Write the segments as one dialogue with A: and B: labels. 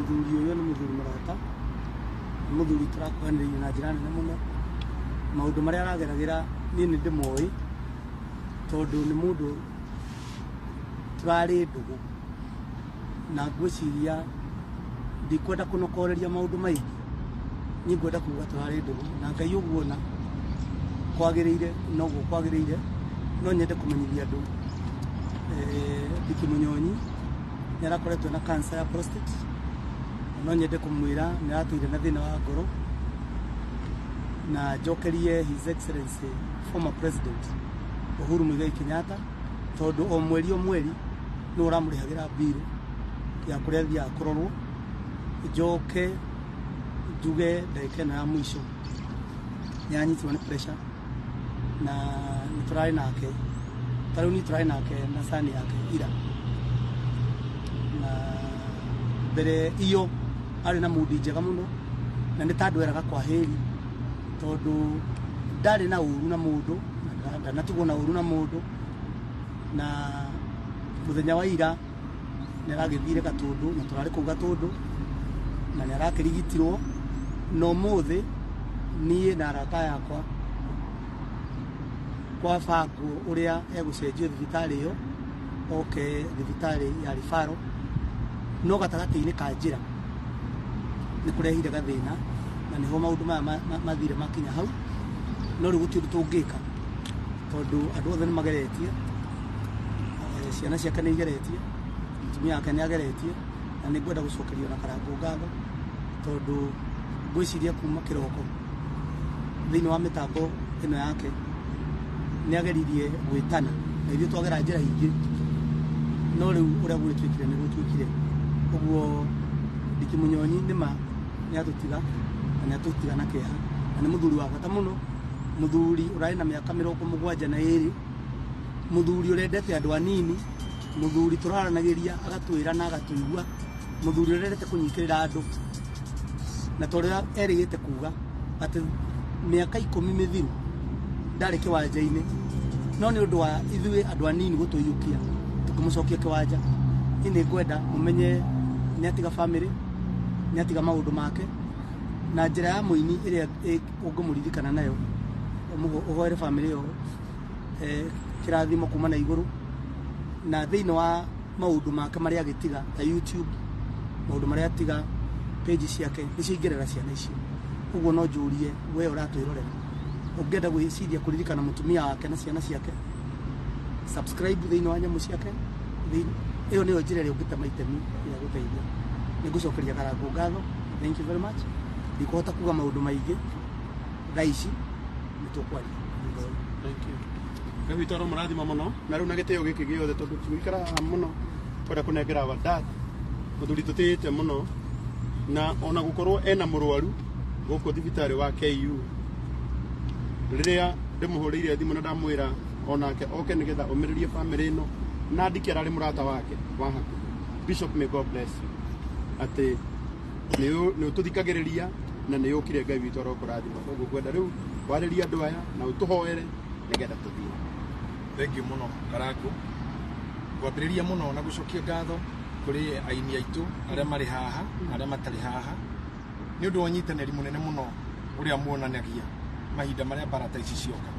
A: Mũthuri ũyũ nĩ mũthuri mũrata, nĩ mũthuri tũrakuhanĩrĩirie na njĩra nene mũno. Maũndũ marĩa arageragĩra niĩ nĩ ndĩmoĩ tondũ nĩ mũndũ tũrarĩ ndũgũ, na ngwĩciria ndikwenda kũnokoreria maũndũ maingĩ. Niĩ ngwenda kuga tũrarĩ ndũgũ na Ngai ũguo ona kwagĩrĩire noguo kwagĩrĩire. No nyende kũmenyithia andũ Dicky Mũnyonyi nĩ arakoretwo na cancer ya prostate. No nyende kũmwĩra nĩ aratũire na thĩna wa ngoro, na njokerie His Excellency former President Uhuru Muigai Kenyatta, tondũ o mweri o mweri nĩ ũramũrĩhagĩra bill ya kũrĩa athiaga kũrorwo. Njoke njuge ndagĩka ĩno ya mũico nĩ anyitirwo nĩ pressure, na nĩ tũrarĩ nake ta rĩu niĩ tũrarĩ nake na cani yake ira, na mbere iyo arĩ na mundi njega mũno, na nĩ ta ndweraga kwa heri tondũ ndarĩ na ũru na mũndũ, na ndanatigwo na ũru na mũndũ. Na mũthenya wa ira nĩ aragĩthire Gatũndũ, na tũrarĩ kũu Gatũndũ, na nĩ arakĩrigitirwo. Na ũmũthĩ niĩ na arata yakwa kwabangwo ũrĩa egũcenjio thibitarĩ ĩyo oke thibitarĩ ya Rifaro, no gatagatĩ-inĩ ka njĩra nĩ kũrehire gathĩna, na nĩho maũndũ maya mathire makinya hau. No rĩu gũtirĩ ũndũ tũngĩka tondũ andũ othe nĩ mageretie, ciana ciake nĩ igeretie, mũtumia wake nĩ ageretie, na nĩ ngwenda gũcokeria ona Karangũ ngatho, tondũ ngwĩciria kuma kĩroko thĩinĩ wa mĩtambo ĩno yake nĩ ageririe gwĩtana na ithuĩ twagera njĩra ingĩ, no rĩu ũrĩa gwĩtuĩkire nĩ gwĩtuĩkire ũguo. Dicky Mũnyonyi nĩma nĩ atũtiga, na nĩ atũtiga na kĩeha, na nĩ mũthuri wa bata mũno, mũthuri ũrarĩ na mĩaka 72, mũthuri ũrendete andũ anini, mũthuri tũraranagĩria agatwĩra na agatũigua, mũthuri ũrendete kũnyitĩrĩra andũ, na torĩa erĩgĩte kuga atĩ mĩaka 10 mĩthiru ndarĩ kĩwanja-inĩ, no nĩ ũndũ wa ithuĩ andũ anini gũtũiyũkia tũkĩmũcokia kĩwanja. Niĩ nĩ ngwenda mũmenye nĩ atiga bamĩrĩ, nĩ atiga maũndũ make, na njĩra ya mũini ĩrĩa ũngĩmũririkana nayo, ũhoere bamĩrĩ ĩyo kĩrathimo kuma na igũrũ, na thĩinĩ wa maũndũ make marĩa agĩtiga ta YouTube, maũndũ marĩa atiga page ciake nĩcio ingĩrera ciana icio. Ũguo no njũrie we ũratwĩrorera, ũngĩenda gwĩciria kũririkana mũtumia wake na ciana ciake, subscribe thĩinĩ wa nyamũ ciake. Ĩyo nĩyo njĩra ĩrĩa ũngĩtema itemi ya gũteithia. Nĩ ngũcokeria Karangũ ngatho, thank you very much. Ndikũhota kuga maũndũ maingĩ thaa ici, nĩ tũkwaria thutha ũyũ.
B: Thank you. Ngai witũ aromũrathima mũno, na rĩu na gĩtĩo gĩkĩ gĩothe, tondũ tũgũikara haha mũno, kwenda kũnengera our dad, mũthuri tũtĩĩte mũno, na ona gũkorwo ena mũrwaru gũkũ thibitarĩ wa KU, rĩrĩa ndĩmũhũrĩire thimũ na ndamwĩra onake oke nĩgetha ũmĩrĩrie bamĩrĩ ĩno, na Dicky ararĩ mũrata wake wa hakuhĩ. Bishop, may God bless you atĩ nĩ ũtũthikagĩrĩria na nĩ ũkire. Ngai witũ arokũrathima. Koguo ngwenda rĩu warĩrie andũ aya na ũtũhoere nĩgetha tũthiĩ.
C: Thank you mũno, Karangũ. Ngwambĩrĩria mũno na gũcokia ngatho kũrĩ aini aitũ arĩa marĩ haha na arĩa matarĩ haha, nĩ ũndũ wa ũnyitanĩri mũnene mũno ũrĩa muonanagia mahinda marĩa mbara ta ici cioka.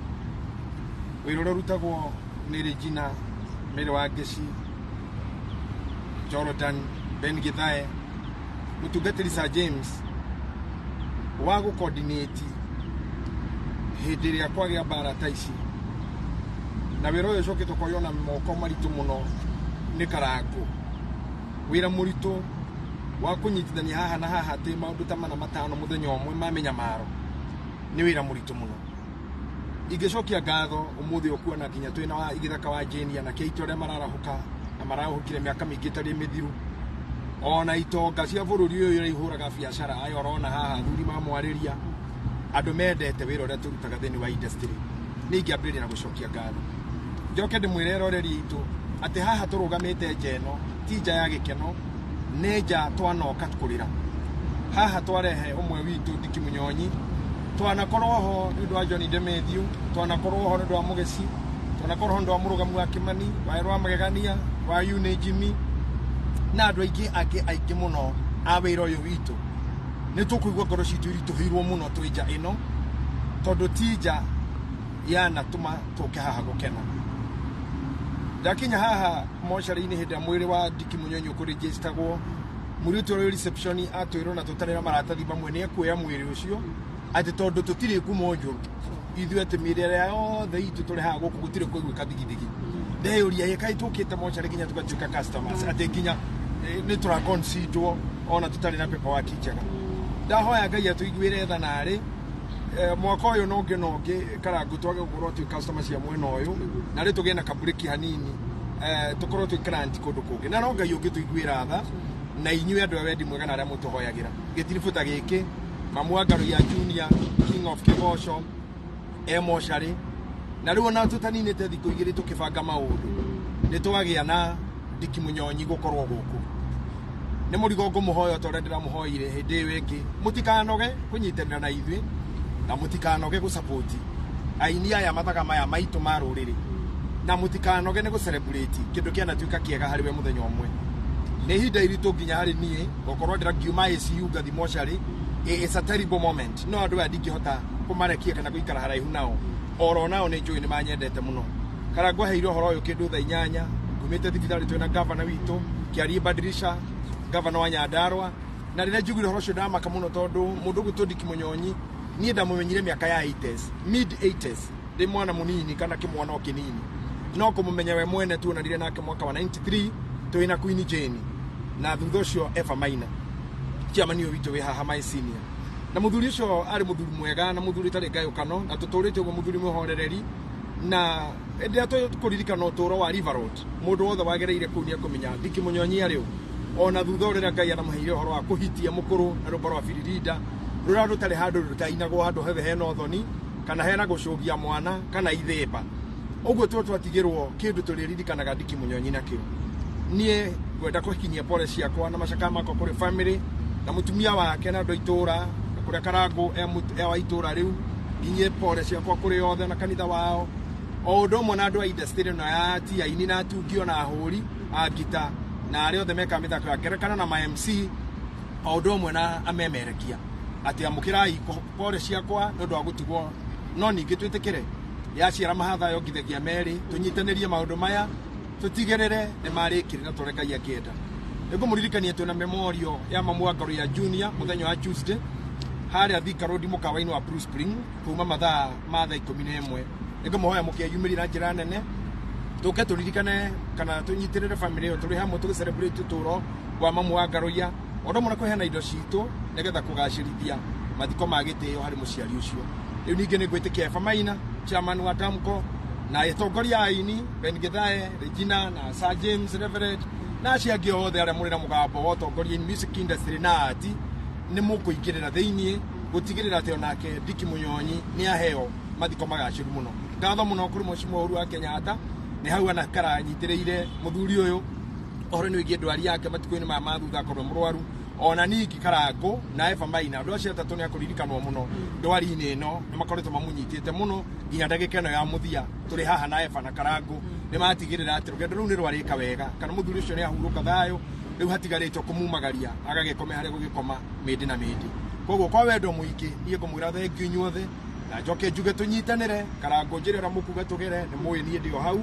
C: Wĩra ũrĩa ũrutagwo nĩ Regina, Mary Wangeci, Jordan, Ben Githae, mũtungatĩri Sir James, wa gũcoordinate hĩndĩ ĩrĩa kwagĩa mbara ta ici, na wĩra ũyũ ũcokete ũkoywo na moko maritũ mũno nĩ Karangũ, wĩra mũritũ wa kũnyitithania haha na haha atĩ maũndũ ta mana matano mũthenya ũmwe ma mĩnyamaro nĩ wĩra mũritũ mũno. Ingĩcokia ngatho ũmũthĩ ũkuona nginya twĩna wa gĩthaka wa Jane, anake aitũ arĩa mararahũka na marahũkire mĩaka mĩingĩ ĩtarĩ mĩthiru, ona itonga cia bũrũri ũyũ iria ihũraga biacara, aya ũrona haha athuri mamwarĩria, andũ mendete wĩra ũrĩa tũrutaga thĩinĩ wa industry. Nĩ ingĩambĩrĩria na gũcokia ngatho, njoke ndĩmwĩre eroreri aitũ atĩ haha tũrũgamĩte nja ĩno ti nja ya gĩkeno, nĩ nja twanoka kũrĩra. Haha twarehe ũmwe witũ Dicky Mũnyonyi, twanakorwo ho nĩ ũndũ wa John Demethiu, twanakorwo ho nĩ ũndũ wa Mũgeci, twanakorwo ho nĩ ũndũ wa mũrũgamu wa Kĩmani, wa rwa magegania wa Yune Jimmy. Na andũ aingĩ angĩ aingĩ mũno a wĩra ũyũ witũ nĩ tũkũigua ngoro citũ iritũhĩirwo mũno twĩ nja ĩno, tondũ ti nja yanatũma tũke haha gũkena. Ndakinya haha mocarĩ-inĩ hĩndĩ ĩrĩa mwĩrĩ wa Ndiki Munyonyi ũkũrĩnjĩstagwo, mũirĩtu ũrĩa wĩ reception atwĩrwo na tũtarĩ na maratathi mamwe nĩ ekuoya mwĩrĩ ũcio, atĩ tondũ tũtirĩ ngumo njũru ithuĩ, atĩ mĩrĩ ĩrĩa yothe itũ tũrĩ haha gũkũ gũtirĩ kũiguĩka thigithigi. Ndeyũria, ĩ kaĩ tũkĩte mocarĩ nginya tũgatuĩka customers, atĩ nginya nĩ tũraconsiderwo ona tũtarĩ na paperwork njega. Ndahoya Ngai atũiguĩre tha narĩ mwaka ũyũ na ũngĩ na ũngĩ Karangũ twage gũkorwo twĩ customer cia mwena ũyũ, na rĩ tũgĩe na kaburĩki hanini, tũkorwo twĩ client kũndũ kũngĩ, na no Ngai ũngĩtũiguĩra tha na inyuĩ andũ a wendi mwega na arĩa mũtũhoyagĩra. Gĩtiribũ ta gĩkĩ, mamu wa Ngaruiya Junior, King of Kĩgoco, e mocarĩ, na rĩu ona tũtaninĩte thikũ igĩrĩ tũkĩbanga maũndũ nĩ twagĩa na Ndiki Munyonyi gũkorwo gũkũ. Nĩ mũrigo ngũmũhoya ta ũrĩa ndĩramũhoire hĩndĩ ĩyo ĩngĩ, mũtikanoge kũnyitanĩra na ithuĩ na mũtikanoge gũsapoti aini aya mathaga maya maitũ ma rũrĩrĩ, na mũtikanoge nĩ gũ-celebrate kĩndũ kĩanatuĩka kĩega harĩ we mũthenya ũmwe. Nĩ ihinda iritũ nginya harĩ niĩ gũkorwo ndĩra ngiuma ICU ngathi mocarĩ. It's a terrible moment, no andũ aya ndingĩhota kũmarekia kana gũikara haraihu nao, oro nao nĩ njũĩ nĩ manyendete mũno. Karangũ aheire ũhoro ũyũ kĩndũ thaa 8 ngumĩte thibitarĩ twĩna gavana witũ Kĩarie Badirisha, gavana wa Nyandarua, na rĩrĩa njiguire ũhoro ũcio ndamaka mũno, tondũ mũndũ ũgwĩtwo Ndiki Munyonyi niĩ ndamũmenyire mĩaka ya 80s, mid 80s, ndĩ mwana mũnini kana kĩmwana o kĩnini, no kũmũmenya we mwene tuonanire nake mwaka wa 93 twĩna Queen Jane na thutha ũcio Eva Maina, chairman ũyũ witũ wĩ haha, my senior. Na mũthuri ũcio arĩ mũthuri mwega na mũthuri ũtarĩ ngayũkano, na tũtũrĩte ũguo, mũthuri mũhorereri, na hĩndĩ ĩrĩa tũkũririkana ũtũũro wa River Road, mũndũ wothe wagereire kũu nĩ ekũmenya Ndiki Munyonyi arĩ ũ. Ona thutha ũrĩa Ngai anamũheire ũhoro wa kũhitia mũkũrũ na rwĩmbo rwa Biririnda rũrĩa rũtarĩ handũ rũtainagwo, handũ hothe hena ũthoni kana hena gũcũgia mwana kana ithĩmba ũguo tuo twatigĩrwo kĩndũ tũrĩririkanaga Ndiki Munyonyi nakĩo. Niĩ ngwenda kũkinyia pole ciakwa na macakaya makwa kũrĩ family na mũtumia wake na andũ a itũũra, na kũrĩa Karangũ e wa itũũra rĩu, nginyie pole ciakwa kũrĩ othe na kanitha wao, o ũndũ ũmwe na andũ a industry ĩno ya ti aini na atungi ona ahũri a ngita na arĩa othe mekaga mĩthako ya ngerekano na ma MC, o ũndũ ũmwe na amemerekia, atĩ amũkĩrai pole ciakwa nĩ ũndũ wa gũtigwo. No ningĩ twĩtĩkĩre yaciara mahatha yongithagia merĩ, tũnyitanĩrie maũndũ maya, tũtigĩrĩre nĩ marĩkire na tũrĩa Ngai angĩenda. Nĩ ngũmũririkania twĩna memorial ya mamu wa Ngaruiya Junior mũthenya wa Tuesday harĩa Thika Road mũkawa-inĩ wa Blue Spring kuma mathaa ma thaa 11. Nĩ ngũmũhoya mũkĩyumĩrie na njĩra nene, tũke tũririkane kana tũnyitĩrĩre family ĩyo tũrĩ hamwe tũgĩ celebrate ũtũũro wa mamu wa Ngaruiya, o ũndũ ũmwe na kũheana indo citũ nĩgetha kũgacĩrithia mathiko ma gĩtĩo harĩ mũciari ũcio. Rĩu ningĩ nĩ ngwĩtĩkia Eva Maina, chairman wa Damco, na atongoria a aini Ben Githae, Regina na Sir James Reverend na acio angĩ othe arĩa mũrĩ na mũgambo wa ũtongoria in music industry na art, nĩ mũkũingĩrĩra thĩiniĩ gũtigĩrĩra atĩ onake Ndiki Munyonyi nĩ aheo mathiko magacĩru mũno. Ngatho mũno kũrĩ Mheshimiwa Uhuru wa Kenyatta, nĩ hau anakara anyitĩrĩire mũthuri ũyũ ũhoro-inĩ wĩgiĩ ndwari yake matukũ-inĩ maya ma thutha akorwo mũrwaru. Ona ningĩ Karangũ na Eva Maina, andũ acio atatũ nĩ akũririkanwo mũno ndwari-inĩ ĩno, nĩ makoretwo mamũnyitĩte mũno nginya ndagĩka ĩno ya mũthia. Tũrĩ haha na Eva na Karangũ nĩ matigĩrĩra atĩ rũgendo rũu nĩ rwarĩka wega, kana mũthuri ũcio nĩ ahurũka thayũ, rĩu hatigarĩte kũmumagaria agagĩkome harĩa gũgĩkoma mĩndĩ na mĩndĩ. Koguo kwa wendo mũingĩ niĩ ngũmwĩra thengiũ inyuothe, na njoke njuge tũnyitanĩre. Karangũ, njĩra ĩrĩa mũkuga tũgere nĩ mũĩ niĩ ndĩ o hau.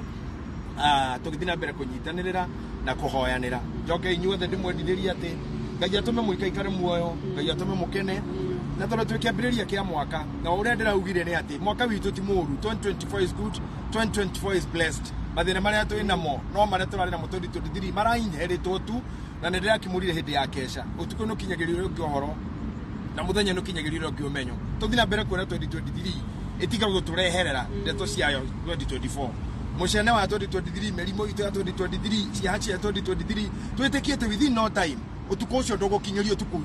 C: Tũgĩthiĩ na mbere kũnyitanĩrĩra na kũhoyanĩra, njoke inyuothe ndĩmwendithĩrie atĩ Ngai atũme mũikaikare muoyo, Ngai atũme mũkene, na tondũ twĩ kĩambĩrĩria kĩa mwaka, na ũrĩa ndĩraugire nĩ atĩ mwaka witũ ti mũru, 2024 is good, 2024 is blessed. Mathĩna marĩa twĩ namo no marĩa tũrarĩ namo 2023 marainheritwo tu, na nĩ ndĩrakĩmũrire hĩndĩ ya kesha, ũtukũ nĩ ũkinyagĩria ũrĩa ũngĩ ũhoro na mũthenya nĩ ũkinyagĩria ũrĩa ũngĩ ũmenyo. Tũthiĩ na mbere kuona 2023 ĩtiga gũtũreherera ndeto ciayo 2024, mũcene wa 2023, mĩrimũ itũ ya 2023, ciaha cia 2023. Twĩtĩkĩte within no time ũtukũ ũcio ndũgũkinyĩria ũtukũ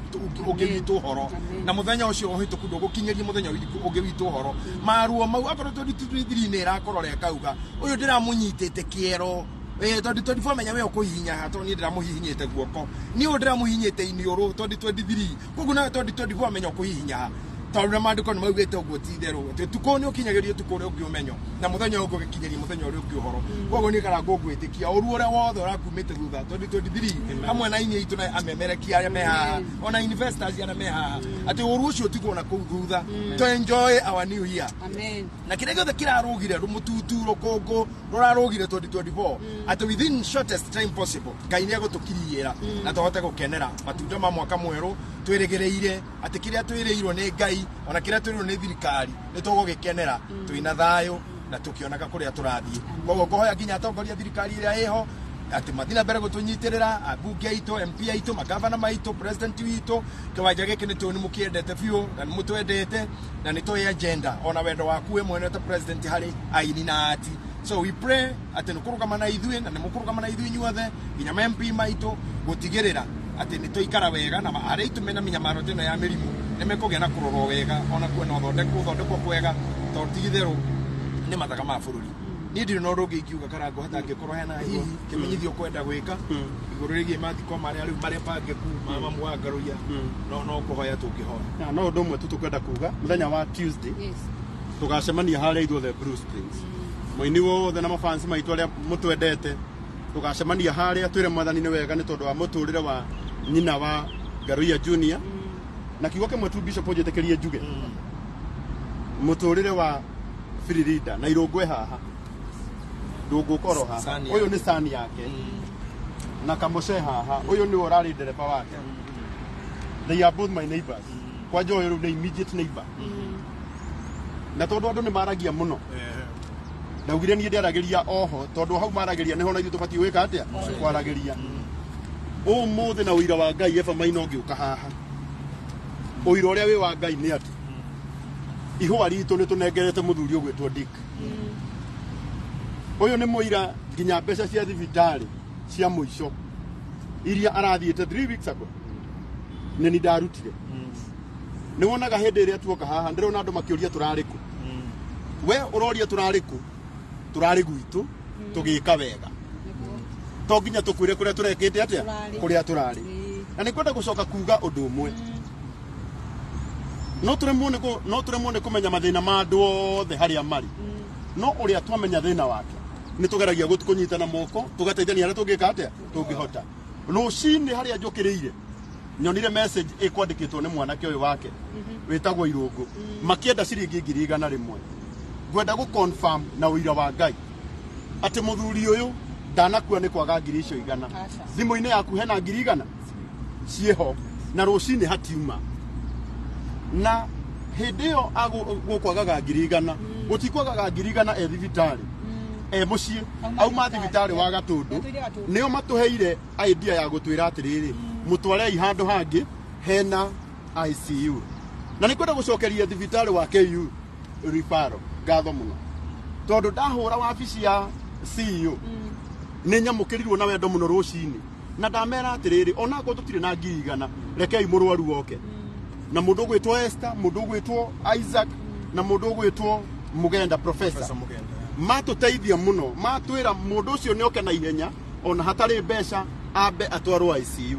C: ũngĩ witũ ũhoro, na mũthenya ũcio ũhĩtũku ndũgũkinyĩria mũthenya ũngĩ witũ ũhoro. Maruo mau, akorwo 2023 nĩ ĩrakũrora ĩkauga ũyũ ndĩramũnyitĩte kĩero, 2024 menya we ũkũhihinya haha, tondũ niĩ ndĩramũhihinyĩte guoko, niĩ ũyũ ndĩramũhihinyĩte iniũrũ 2023, koguo nawe 2024 menya ũkũhihinya haha. Tondũ na maandĩko nĩ maugĩte ũguo, ti itherũ atĩ ũtukũ nĩ ũkinyagĩria ũtukũ ũrĩa ũngĩ ũmenyo, na mũthenya ũngĩ ũgĩkinyĩria mũthenya ũrĩa ũngĩ ũhoro. Koguo niĩ Karangũ ngwĩtĩkia ũru ũrĩa wothe ũrakumĩte thutha 2023 hamwe na inyuĩ itũ na amemerekia arĩa me haha, ona investors arĩa me haha, atĩ ũru ũcio ũtigwo na kũu thutha, to enjoy our new year.
D: Amen.
C: Na kĩrĩa gĩothe kĩrarũgire rũmũtutu rũkũngũ rũrarũgire 2024, atĩ within shortest time possible Ngai nĩ egũtũkiriĩra na tũhote gũkenera matunda ma mwaka mwerũ. Twĩrĩgĩrĩire atĩ kĩrĩa twĩrĩirwo nĩ Ngai ona kĩrĩa twĩrĩirwo nĩ thirikari nĩ tũgũgĩkenera twĩna thayũ na tũkĩonaga kũrĩa tũrathiĩ. Koguo ngũhoya nginya atongoria a thirikari ĩrĩa ĩho atĩ mathiĩ na mbere gũtũnyitĩrĩra, ambunge aitũ, MP aitũ, magavana maitũ, president witũ. Kĩwanja gĩkĩ nĩ tũĩ nĩ mũkĩendete biũ na nĩ mũtwendete na nĩ tũĩ agenda ona wendo waku we mwene ta president harĩ aini na ati. So we pray atĩ nĩ kũrũgama na ithuĩ na nĩ mũkũrũgama na ithuĩ inyuothe nginya ma MP maitũ gũtigĩrĩra atĩ nĩ twaikara wega, na arĩa aitũ mena mĩnyamaro ta ĩno ya mĩrimũ nĩ mekũgĩa na kũrorwo wega, ona kuona gũthondekwo kwega, tondũ ti itherũ nĩ mathaga ma bũrũri. Niĩ ndirĩ na ũndũ ũngĩ ingiuga, Karangũ, hatangĩkorwo hena hihi kĩmenyithio ũkwenda gwĩka igũrũ rĩgiĩ mathiko marĩa rĩu marebangĩku ma mamu wa Ngaruiya, no kũhoya tũngĩhoya.
B: Na no ũndũ ũmwe tu tũkwenda kuga, mũthenya wa Tuesday tũgacemania harĩa ithuothe Blue Springs, mũini wothe na mafans maitũ arĩa mũtwendete, tũgacemania harĩa twĩre Mwathani nĩ wega nĩ tondũ wa mũtũrĩre wa nyina wa Ngaruiya Junior. Na kiugo kĩmwe tu, Bishop, ũnjĩtĩkĩrie njuge, mũtũrĩre wa Firirida na Irũngũ e haha, ndũngũkorwo haha.
C: Sani.
B: Ũyũ nĩ sani yake na Kamũce haha, ũyũ nĩwe ũrarĩ ndereba wake. They are both my neighbors. Kwanja ũyũ rĩu nĩ immediate neighbor, na tondũ andũ nĩ maragia mũno, ndaugire niĩ ndĩaragĩria oho, tondũ hau maragĩria nĩho na ithuĩ tũbatiĩ gwĩka atĩa, kwaragĩria ũmũthĩ na ũira wa Ngai. Eba Maina ũngĩũka haha, ũira ũrĩa wĩ wa Ngai nĩ atĩ ihũa ritũ nĩ tũnengerete mũthuri ũgwĩtwo Dick. Ũyũ nĩ mũira nginya mbeca cia thibitarĩ cia mũico iria arathiĩte 3 weeks ago nĩ ni ndarutire. Nĩ wonaga hĩndĩ ĩrĩa tuoka haha, ndĩrona andũ makĩũria tũrarĩ kũ. We ũroria tũrarĩ kũ? Tũrarĩ gwitũ tũgĩka wega. To nginya tũkwĩre kũrĩa tũrekĩte atĩa.
D: Tũrarĩ.
B: Kũrĩa tũrarĩ. Na nĩ kwenda gũcoka kuga ũndũ ũmwe, no tũremwo nĩ kũmenya mathĩna ma andũ othe harĩa marĩ, no ũrĩa twamenya thĩna wake nĩ tũgeragia kũnyitana moko tũgateithania harĩa tũngĩka atĩa, tũngĩhota. Rũcinĩ harĩa njũkĩrĩire nyonire message ĩkwandĩkĩtwo nĩ mwanake ũyũ wake wĩtagwo Irũngũ, makĩenda ciringi 100,000. Ngwenda gũ confirm na ũira wa Ngai atĩ mũthuri ũyũ ndanakua nĩ kwaga 100,000.
D: Aca.
B: Thimũ-inĩ yaku hena 100,000 ciĩho na rũcinĩ hatiuma, na hĩndĩ ĩyo gũkwagaga 100,000, gũtikwagaga 100,000 e thibitarĩ, e mũciĩ.
D: Auma
B: auma
D: thibitarĩ.
B: Thibitarĩ wa Gatũndũ.
D: Gatũire Gatũndũ.
B: Nĩo matũheire idea ya gũtwĩra atĩrĩrĩ, mũtwarei handũ hangĩ hena ICU. Na nĩ kwenda gũcokeria thibitarĩ wa KU Referral ngatho mũno, tondũ ndahũra wabici ya CEO nĩ nyamũkĩrirwo na wendo mũno rũcinĩ, na ndamera atĩrĩrĩ, onakorwo tũtirĩ na 100,000, rekei mũrwaru oke. Na mũndũ ũgwĩtwo Esther, mũndũ ũgwĩtwo Isaac na mũndũ ũgwĩtwo Mugenda, professor.
C: Professor Mugenda.
B: Matũteithia mũno, matwĩra mũndũ ũcio nĩ oke na ihenya ona hatarĩ mbeca, ambe atwarwo ICU.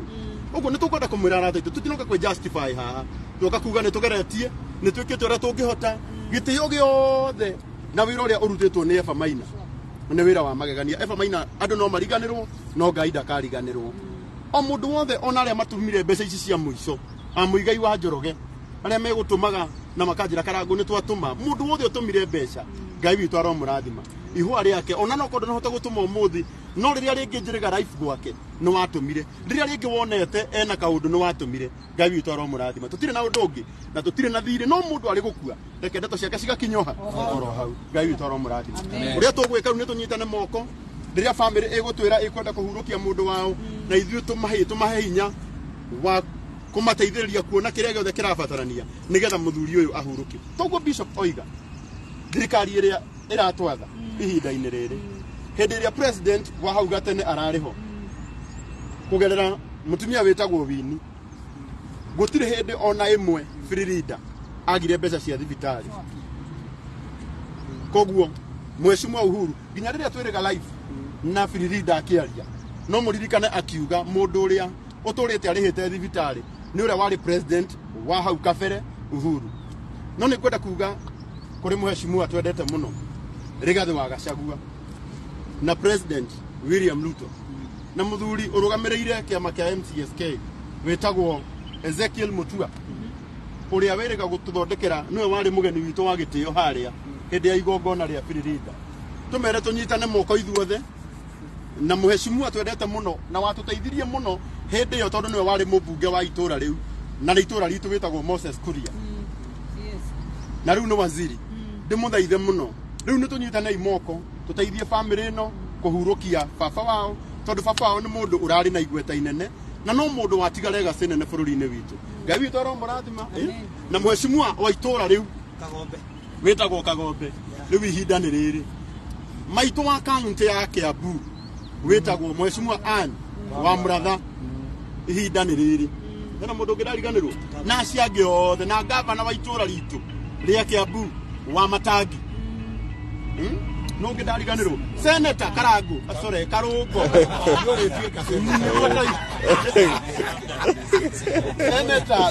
B: Ũguo nĩ tũkwenda kũmwĩra arata aitũ, tũtinoka kwĩ justify haha, tũka kuga nĩ tũgeretie, nĩ twĩkĩte ũrĩa tũngĩhota. Gĩtĩo gĩothe na wĩra ũrĩa ũrutĩtwo nĩ Eva Maina nĩ wĩra wa magegania. Eva Maina, andũ no mariganĩrwo, no Ngai ndakariganĩrwo. O mũndũ wothe, ona arĩa matumire mbeca ici cia mũico, a Mũigai wa Njoroge, arĩa megũtũmaga na makanjĩra, "Karangũ, nĩ twatũma." Mũndũ wothe ũtũmire mbeca, Ngai witũ aromũrathima. Ihũa rĩake ona no korwo ndũnahota gũtũma ũmũthĩ, no rĩrĩa rĩngĩ njĩrĩga life gwake nĩ watũmire, rĩrĩa rĩngĩ wonete ena kaũndũ nĩ watũmire, Ngai witũ aromũrathima. Tũtirĩ na ũndũ ũngĩ na tũtirĩ na thirĩ, no mũndũ arĩ gũkua, reke ndeto ciake cigakinyoha oro hau. Ngai witũ aromũrathima. Ũrĩa tũgwĩka rĩu nĩ tũnyitane moko rĩrĩa famĩlĩ ĩgũtwĩra ĩkwenda kũhurũkia mũndũ wao, na ithuĩ tũmahe hinya wa kũmateithĩrĩria kuona kĩrĩa gĩothe kĩrabatarania nĩgetha mũthuri ũyũ ahurũke. Toguo Bishop oiga, thirikari ĩrĩa ĩratwatha ihinda-inĩ rĩrĩ, hĩndĩ ĩrĩa president wa hau gatene ararĩ ho kũgerera mũtumia wĩtagwo Wini, gũtirĩ hĩndĩ ona ĩmwe Firirida agire mbeca cia thibitarĩ. Koguo Mheshimiwa Uhuru, nginya rĩrĩa twĩrĩga live na Firirida akĩaria, no mũririkane akiuga mũndũ ũrĩa ũtũrĩte arĩhĩte thibitarĩ nĩ ũrĩa warĩ president wa hau kabere, Uhuru. No nĩ ngwenda kuga kũrĩ mũheshimiwa twendete mũno Rigathĩ wa Gachagua na President William Ruto na mũthuri ũrũgamĩrĩire kĩama kĩa MCSK wĩtagwo Ezekiel Mutua, ũrĩa wĩrĩga gũtũthondekera, nĩwe warĩ mũgeni witũ wa gĩtĩo harĩa hĩndĩ ya igongona rĩa Biririnda. Tũmere tũnyitane moko ithuothe na mũheshimiwa twendete mũno na watũteithirie mũno hĩndĩ ĩyo, tondũ nĩwe warĩ mũmbunge wa itũra rĩu na nĩ itũra ritũ, wĩtagwo Moses Kuria, na rĩu nĩ waziri. Ndĩmũthaithe mũno, rĩu nĩ tũnyitanei moko tũteithie famĩlĩ ĩno kũhurũkia baba wao, tondũ baba wao nĩ mũndũ ũrarĩ na igweta inene na no mũndũ watiga legacy nene bũrũri-inĩ witũ. Ngai witũ aromũrathima. Na mũheshimiwa wa itũra rĩu
A: Kagombe.
B: Wĩtagwo Kagombe. Rĩu ihinda nĩ rĩrĩ, maitũ wa kaunti ya Kiambu wĩtagwo mũheshimiwa Ann wa Mũratha, ihinda nĩ rĩrĩ. Hena mũndũ ũngĩ ndariganĩrwo na acio angĩ othe na gavana wa itũra ritũ rĩa Kiambu wa Matangi. No ũngĩ ndariganĩrwo, Senator Karango, sorry, Karũngo.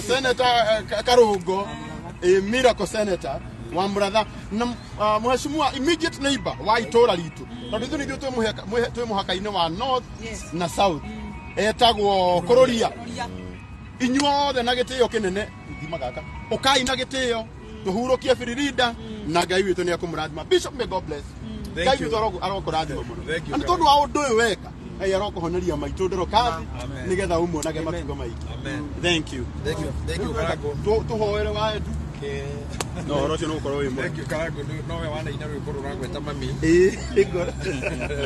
B: Senator Karũngo, a miracle senator wa Mũratha na mheshimiwa immediate neighbor wa itũra ritũ, tondũ ithuĩ nithuĩ twĩ mũhaka-inĩ wa north na south, etagwo Kũrũria. Inyuothe na gĩtĩo kĩnene thima gaka, ũkai na gĩtĩo tũhurũkie Biririnda, na Ngai witũ nĩ ekũmũrathima. Bishop, may God bless.
C: Thank
B: Ngai
C: you.
B: witũ arokũrathima mũno.
C: Thank you,
B: Na nĩ tondũ wa ũndũ ũyũ weka, Ngai arokũhoneria maitũ ndorokathi
C: Amen.
B: nĩgetha ũmuonage matukũ maingĩ.
C: Amen.
B: Thank you.
C: Thank you. Thank you, Karango.
B: Tũhoere waetu no ũhoro ũcio nĩ ũgũkorwo wĩ mwega.
C: Thank you, Karango. Nowe wanaina rwĩmbo rũragweta mami.
B: Ĩĩ, ngoro.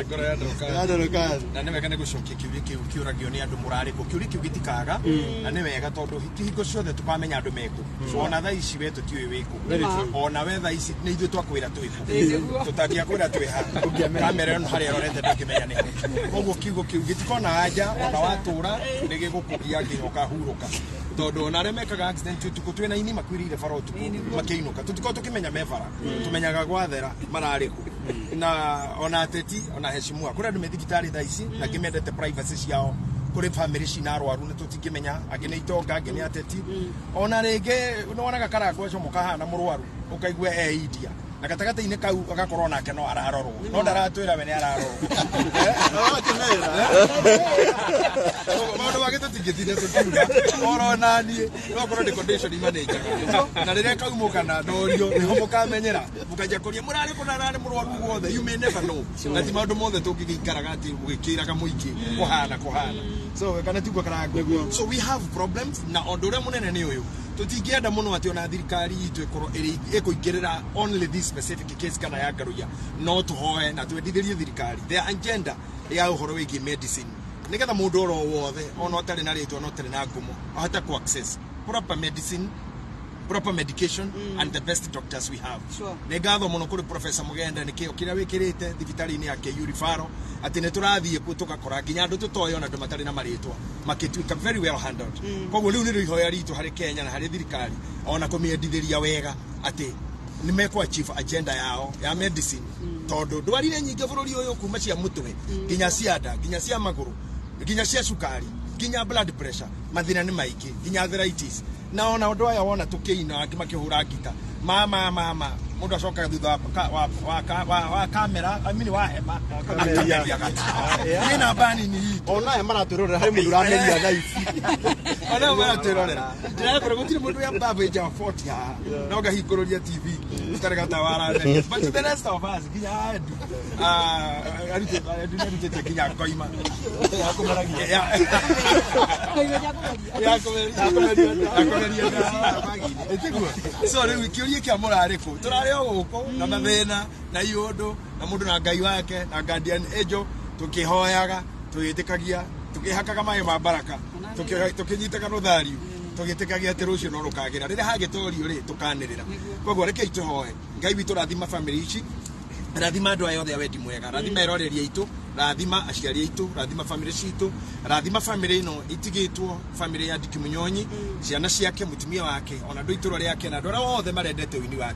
C: Ngoro ya Ndorokathi.
B: Ya Ndorokathi.
C: Na nĩ wega nĩ gũcokia kĩũria kĩu kĩũragio nĩ andũ, mũrarĩ kũ? Kĩũria kĩu gĩtikaga na nĩ wega, tondũ ti hingo ciothe tũkamenya andũ mekũ. Ona thaa ici we tũtiũĩ wĩkũ. Ona we thaa ici nĩ ithuĩ twakwĩra twĩkũ, tũtangĩakwĩra twĩ ha. Kamera ĩno harĩa ĩrorete ndũngĩmenya nĩ ha. Koguo kiugo kĩu gĩtikona anja, ona watũra nĩ gĩgũkũgia nginya ũkahurũka, tondũ ona arĩa mekaga accident ũtukũ, twĩna ini makuĩrĩire bara ũtukũ makĩinũka, tũtikorwo tũkĩmenya me bara, tũmenyaga gwathera mararĩ kũ. Na ona ateti, ona heshimua, kũrĩ andũ me thibitarĩ thaa ici na angĩ mendete privacy ciao, kũrĩ family cina arwaru nĩ tũtingĩmenya, angĩ nĩ itonga, angĩ nĩ ateti. Ona rĩngĩ nĩ wonaga Karango acio mũkahana mũrwaru, ũkaigua e India, na gatagatĩ-inĩ kau agakorwo nake no ararorwo, no ndaratwĩra we nĩ ararorwo. Maũndũ mangĩ tũtingĩtinda tũkiuga, oro naniĩ no korwo ndĩ condition manager, na rĩrĩa kaumũka na ndorio nĩho mũkamenyera, mũkanjia kũria mũrarĩ kũ na ararĩ mũrwaru guothe. You may never know, na ti maũndũ mothe tũngĩgĩikaraga atĩ mũgĩkĩraga mũingĩ kũhana kũhana. So kana tiguo, Karango? So we have problems, na ũndũ ũrĩa mũnene nĩ ũyũ, tũtingĩenda mũno atĩ ona thirikari itũ ĩkorwo ĩrĩ ĩkũingĩrĩra only this specific case kana ya Ngaruiya. No tũhoe na twendithĩrie thirikari their agenda ya ũhoro wĩgiĩ medicine, nĩgetha mũndũ oro wothe, ona ũtarĩ na rĩtwa, ona ũtarĩ na ngumo, ahote ku access proper medicine, proper medication and the best doctors we have. Nĩ ngatho mũno kũrĩ Professor Mugenda nĩ kĩo kĩrĩa wĩkĩrĩte thibitarĩ-inĩ ya KU Referral, atĩ nĩ tũrathiĩ kuo tũgakora nginya andũ tũtoĩ, ona andũ matarĩ na marĩtwa makĩtuĩka very well handled. Koguo rĩu nĩrĩo ihoya ritũ harĩ Kenya na harĩ thirikari, ona kũmĩendithĩria wega atĩ nĩ mekũ achieve agenda yao ya medicine, tondũ ndwari nĩ nyingĩ bũrũri ũyũ, kuma cia mũtwe nginya cia nda, nginya cia magũrũ, nginya cia cukari, nginya blood pressure, mathĩna nĩ maingĩ, nginya arthritis. Na ona ũndũ aya wona tũkĩina, angĩ makĩhũra ngita, mama mama, mũndũ acokaga thutha wa kamera, I mean, wa hema, akameria gatawa nĩ namba nini itũ.
B: Ona aya maratwĩrorera, harĩ mũndũ ũrameria thaa ici.
C: Ona maratwĩrorera, ndĩrakora gũtirĩ mũndũ wĩ above age of 40 haha no ngahingũrũria TV ũtarĩ gatawa arameria, but the rest of us, nginya Edu, arutĩte, Edu nĩ arutĩte nginya ngoima ya kũmeria ĩtiguo. So rĩu kĩũria kĩa mũrarĩ kũ, tũrarĩ o gũkũ na mathĩna na iũndũ na mũndũ na Ngai wake na guardian angel, tũkĩhoyaga, tũgĩtĩkagia, tũkĩhakaga maĩ ma baraka, tũkĩnyitaga rũthariũ, tũgĩtĩkagia atĩ rũciũ no rũkagĩra. Rĩrĩa hagĩtorio rĩ, tũkanĩrĩra. Koguo rekei tũhoe. Ngai witũ, rathima family ici, rathima andũ aya othe a wendi mwega, rathima eroreri aitũ, rathima aciari aitũ, rathima family citũ, rathima family ĩno itigĩtwo, family ya Ndiki Munyonyi, ciana ciake, mũtumia wake, ona andũ a itũra rĩake na andũ arĩa othe marendete ũini wake.